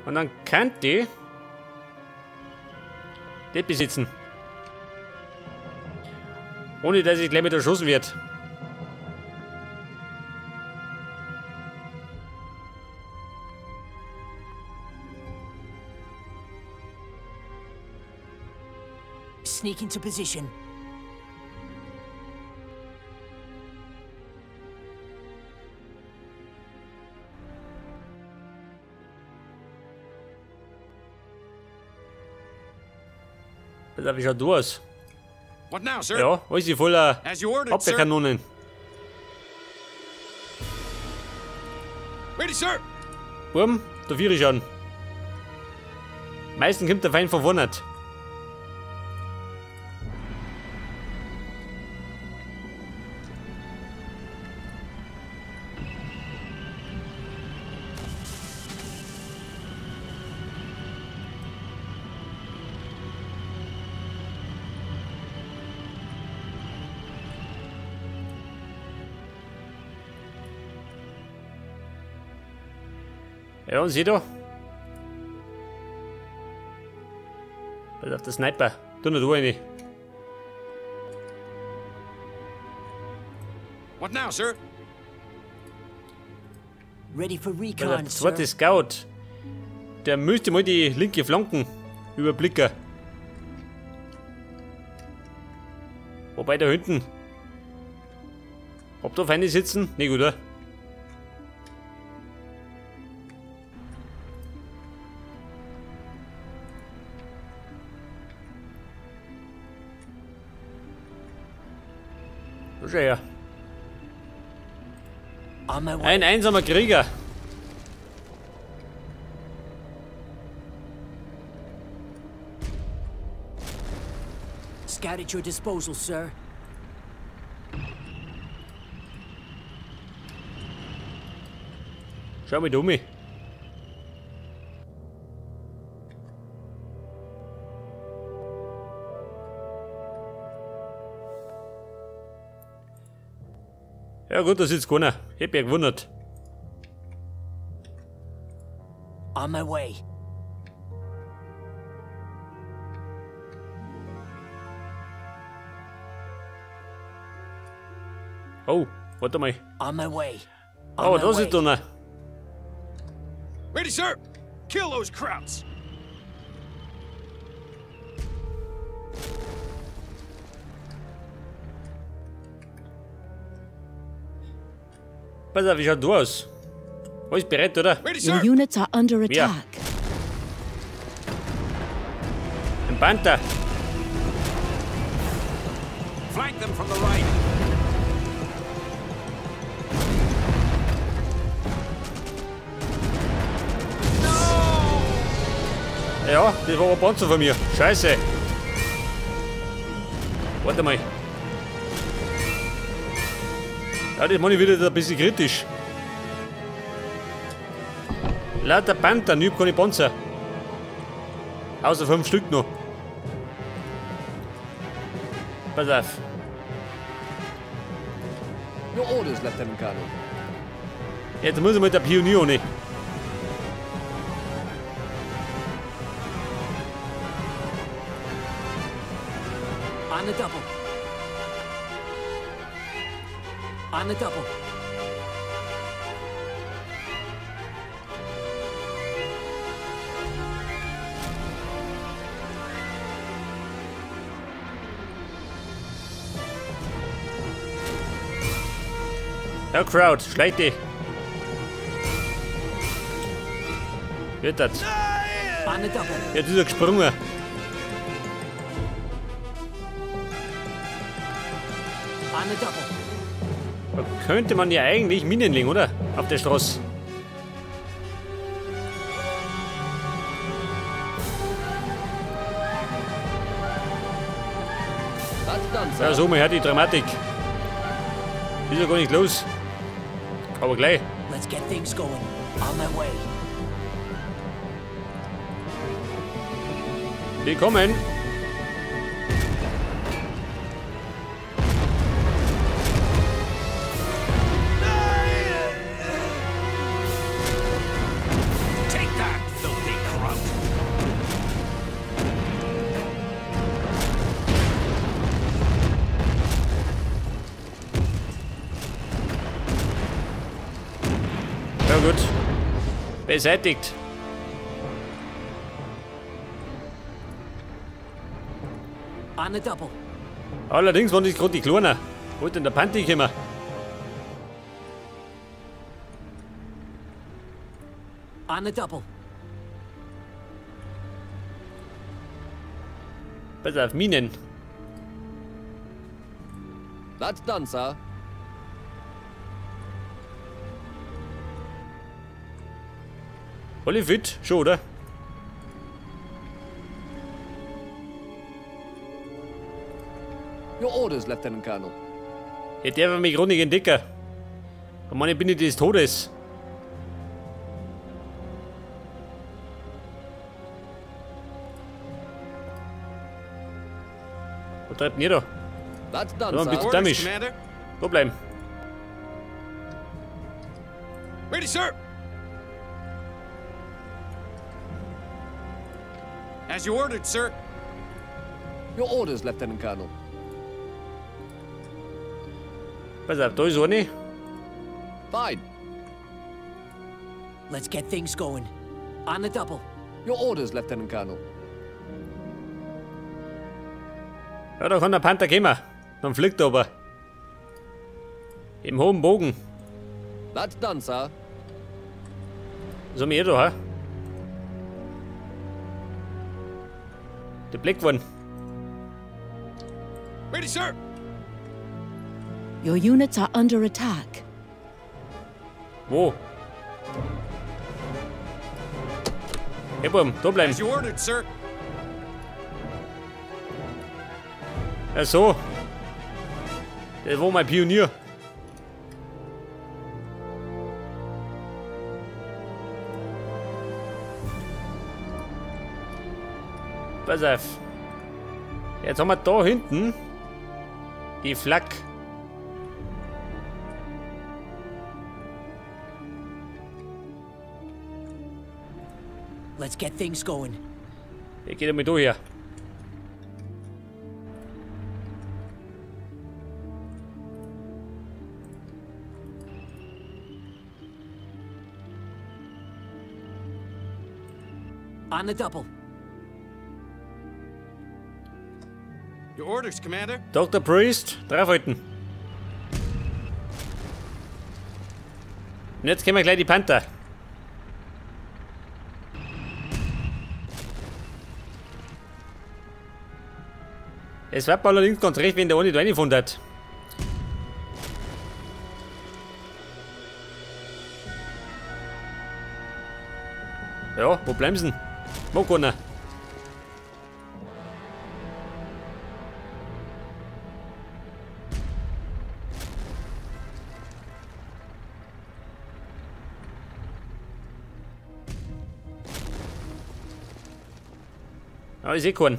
Und dann kann die das besitzen. Ohne dass ich gleich mit erschossen wird. Sneak into position. Das wie schaut du aus? What now, sir? Ja, alles ist voller Abwehrkanonen. Ready, sir. Buben, da vier ich an. Meistens kommt der Feind von vorne. Ja, und sieh da. Pass auf, der Sniper. Tu nicht rein. What now, sir? Ready for recon, der zweite Scout. Der müsste mal die linke Flanken überblicken. Wobei da hinten. Ob da Feinde sitzen? Nicht gut, oder? Schau her. Ein einsamer Krieger. Scout at your disposal, sir. Schau mal um. Ja gut, da sitzt keiner. Ich hab mich gewundert. On my way. Oh, warte mal. On my way. Oh, da sitzt einer. Ready, sir. Kill those krauts. Pass auf, wie schaut du aus? Alles bereit, oder? Your units are under attack. Ja. Ein Panther. Flank them from the right. No! Ja, das war ein Panzer von mir. Scheiße. Warte mal. Ja, das mache ich wieder ein bisschen kritisch. Lauter Panther, ich hab keine Panzer. Außer 5 Stück noch. Pass auf. Your orders, Lieutenant Colonel. Jetzt muss ich mit der Pionier nicht. On the double. On the double. Ja, Crowd, schleich dich. Wird das? Jetzt ist er gesprungen. Da könnte man ja eigentlich Minen legen, oder? Auf der Straße. Ja, so mal her die Dramatik. Ist ja gar nicht los. Aber gleich. Let's get things going. On my way. Willkommen. Beseitigt. On the double. Allerdings waren das gerade die Kleinen. Wo denn der Panther gekommen? On the double. Pass auf, Minen. That's done, sir. Alle fit, schon, oder? Your orders, Lieutenant Colonel. Ich darf mich gerade nicht entdecken. Ich meine, ich bin nicht des Todes. Wo treibt denn ihr da? That's done, Ja, sir. bitte. Orders, Damage. Commander. Da bleiben. Ready, sir. As you ordered, sir. Your orders, Lieutenant Colonel. Pass auf, da ist eine. Fine. Let's get things going. On the double. Your orders, Lieutenant Colonel. Ja, da kann der Panther kommen. Dann fliegt er aber. Im hohen Bogen. That's done, sir. Was haben wir hier da, hä? Der Black One. Ready, sir. Your units are under attack. Wo? Hey, Buben, da bleiben. As you ordered, sir. Ja, so. Das war mein Pionier. Pass auf. Jetzt haben wir da hinten die Flak. Let's get things going. Der geht einmal da her. On the double. Your orders, Commander. Dr. Priest, draufhalten. Und jetzt kommen wir gleich die Panther. Es wird mir allerdings ganz recht, wenn der eine da reingefunden hat. Ja, wo bleiben sie denn? Mag keiner. Ah, ich seh keinen.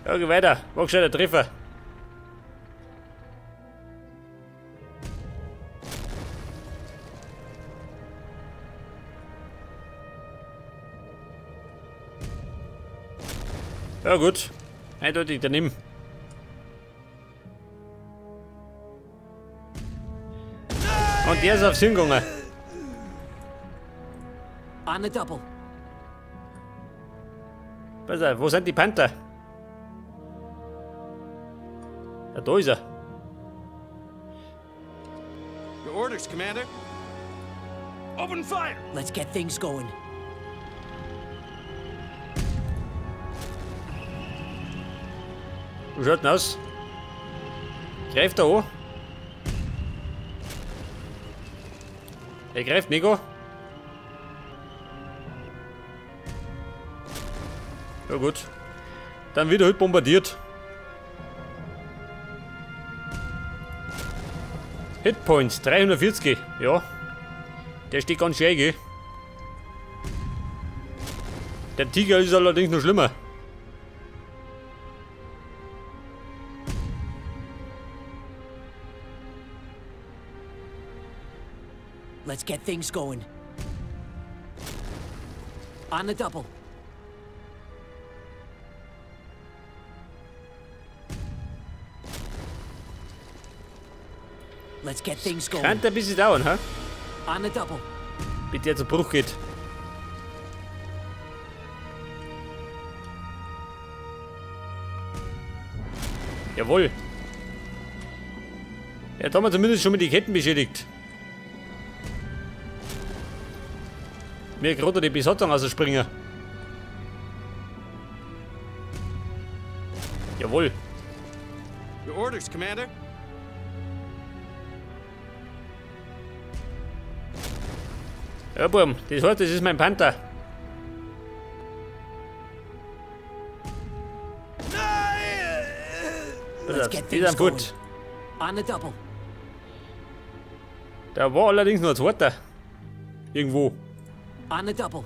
Ja, geh weiter. War gescheiter Treffer. Ja gut. Eindeutig daneben. Und der ist aufs Hirn gegangen. On the double. Pass auf, wo sind die Panther? Ja, da ist er. Your orders, Commander. Open fire! Let's get things going. Wie schaut denn aus? Greift er an? Er greift nicht an. Ja gut. Dann wird er halt bombardiert. Hitpoints 340. Ja. Der steht ganz schön, gell? Der Tiger ist allerdings noch schlimmer. Let's get things going. On the double. Let's get things going. Könnte ein bisschen dauern, hä? On the double. Bis der zu Bruch geht. Jawohl. Jetzt haben wir zumindest schon mal die Ketten beschädigt. Mir gerade die Besatzung rausspringen. Jawohl. Your orders, Commander. Ja, Burm, das heißt, das ist mein Panther. Let's get Die things sind gut. going. On the double. Da war allerdings noch ein zweiter. Irgendwo. On the double.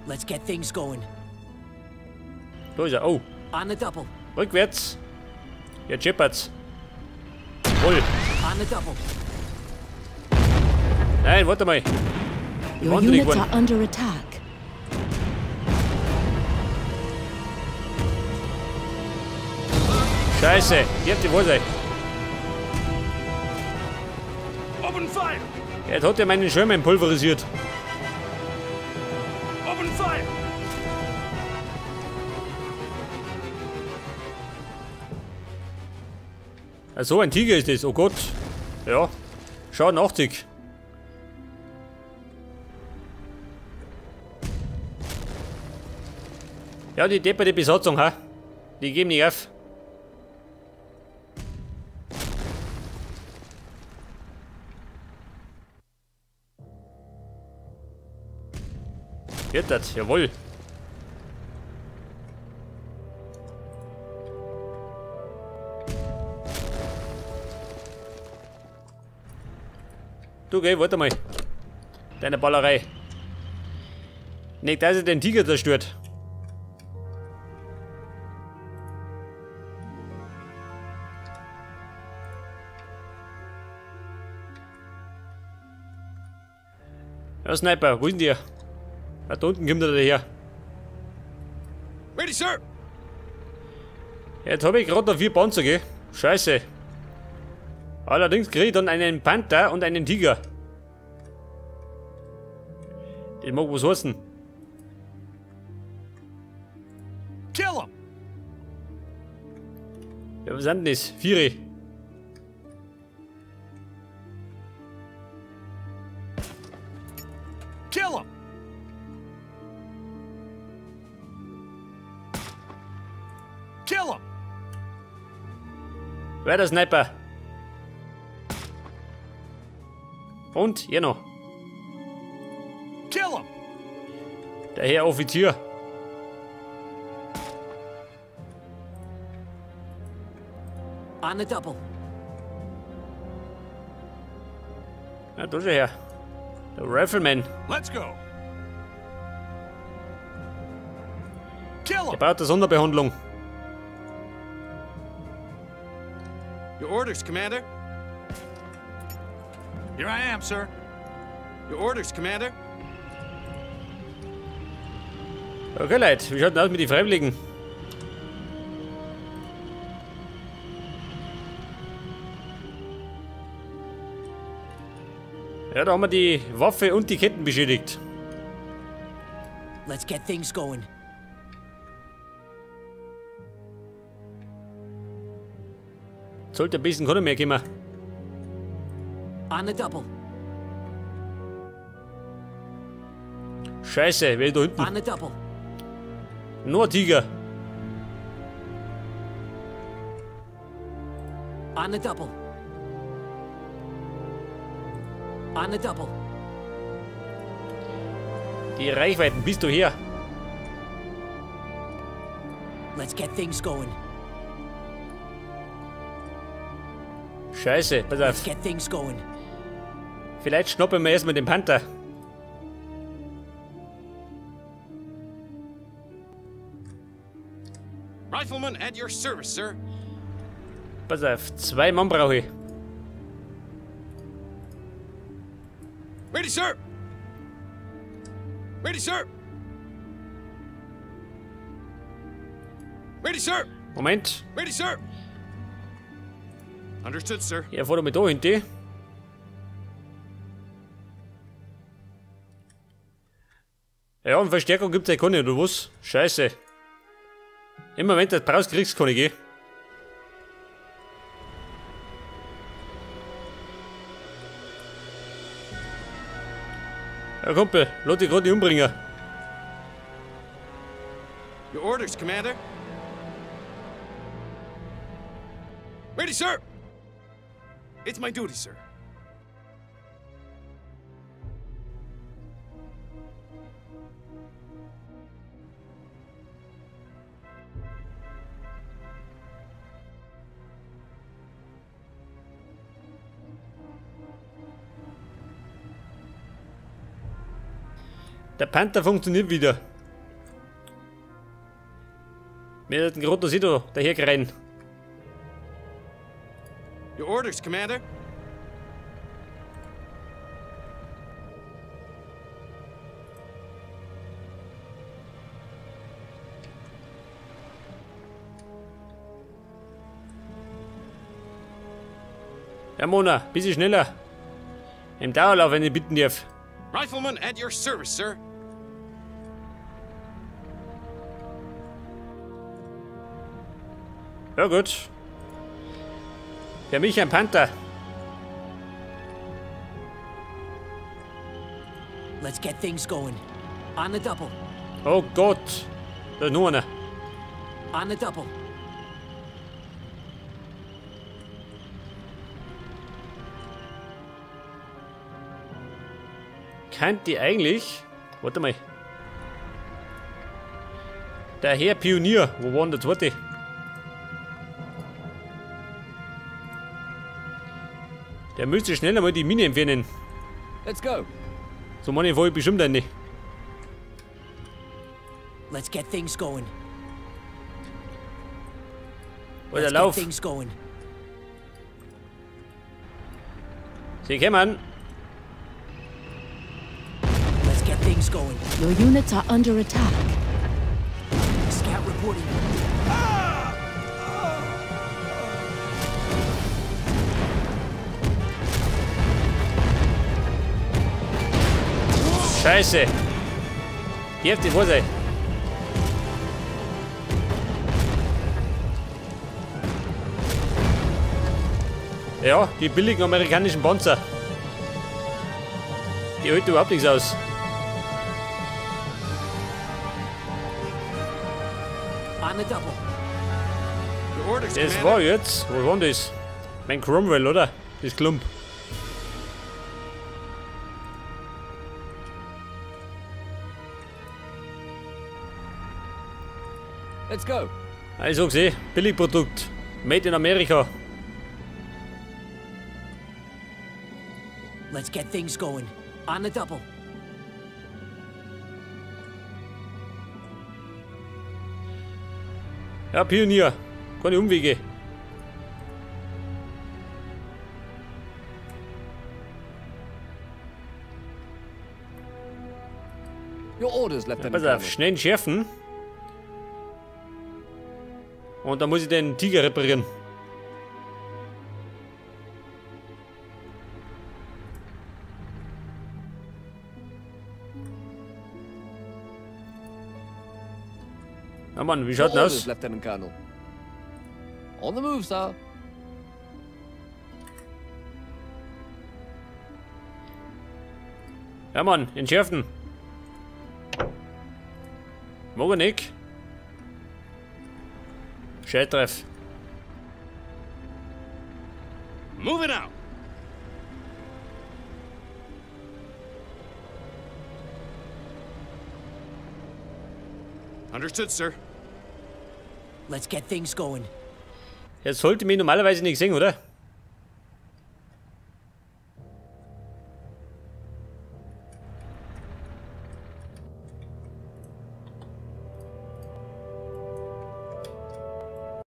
Let's get things going. Da ist er. Oh. On the double. Rückwärts. Jetzt scheppert's. Jawohl. On the double. Nein, warte mal. Your Wahnsinnig units geworden. are under attack. Scheiße. Ich hab die wohl sein. Open fire! Jetzt hat er meinen Sherman pulverisiert. Open fire! Ach so, ein Tiger ist das. Oh Gott. Ja. Schaden 80. Ja, die depperte Besatzung, ha? Die geben nicht auf. Wird das, jawohl. Du, geh, warte mal. Deine Ballerei. Nicht, dass er den Tiger zerstört. Ja, Sniper, wo ist denn der? Ah, da unten kommt er daher. Ready, Sir! Jetzt habe ich gerade noch 4 Panzer, gell? Scheiße. Allerdings kriege ich dann einen Panther und einen Tiger. Das mag was heißen. Kill him! Ja, was sind denn das? 4. Kill him! Kill him! Wer der Sniper? Und, hier noch. Kill him! Der Herr Offizier. On the double. Ja, da ist er her. Der Rifleman. Let's go. Kill Der him! braucht eine Sonderbehandlung. Your orders, Commander. Here I am, sir. Your orders, Commander. Okay, Leute, wie schaut denn aus mit den Freiwilligen? Ja, da haben wir die Waffe und die Ketten beschädigt. Let's get things going. Sollte ein bisschen keiner mehr kommen. On the double. Scheiße, wer ist da hinten? On the double. Nur ein Tiger. On the double. On the double. Die Reichweiten, bist du her? Let's get things going. Scheiße, pass Let's auf. get things going. Vielleicht schnappen wir erstmal den Panther. Rifleman at your service, sir. Pass auf, 2 Mann brauche ich. Ready, sir. Ready, sir. Ready, sir. Moment. Ready, sir. Understood, sir. Ja, fahr doch mal da hinten. Ja, und Verstärkung gibt's ja keine, oder was? Scheiße. Immer wenn du das brauchst, kriegst du keine, gell? Ja, Kumpel, lass dich grad nicht umbringen. Your orders, Commander. Ready, sir. It's my duty, sir. Der Panther funktioniert wieder. Wir hätten gerade das da dahergerannt. Your orders, Commander. Ja, Mona, bisschen schneller. Im Dauerlauf, wenn ich bitten darf. Rifleman at your service, sir. Ja, gut. Für mich ein Panther. Let's get things going. On the double. Oh Gott. Da ist nur einer. On the double. Kann die eigentlich... Warte mal. Der Herr Pionier. Wo war denn der zweite? Der müsste schneller mal die Mine entfernen. Let's go. So meine ich bestimmt eine. Let's get things going. Alter, lauf. Things going. Sie kommen. Let's get things going. Your units are under attack. Scout reporting. Scheiße! Hier auf die Hose! Ja, die billigen amerikanischen Panzer. Die halten überhaupt nichts aus. Das war jetzt. Wo war denn das? Mein Cromwell, oder? Das Klump. Let's go. Also gesehen, Billigprodukt. Made in America. Let's get things going. On the double. Ja, Pionier. Keine Umwege. Your orders, Lieutenant. Pass auf, schnell entschärfen. Und dann muss ich den Tiger reparieren. Na Mann, wie schaut denn aus? Lieutenant Colonel. On the move, sir. Ja Mann, entschärfen. Mag er nicht. Scheißtreff. Moving out. Understood, sir. Let's get things going. Er sollte mich normalerweise nicht sehen, oder?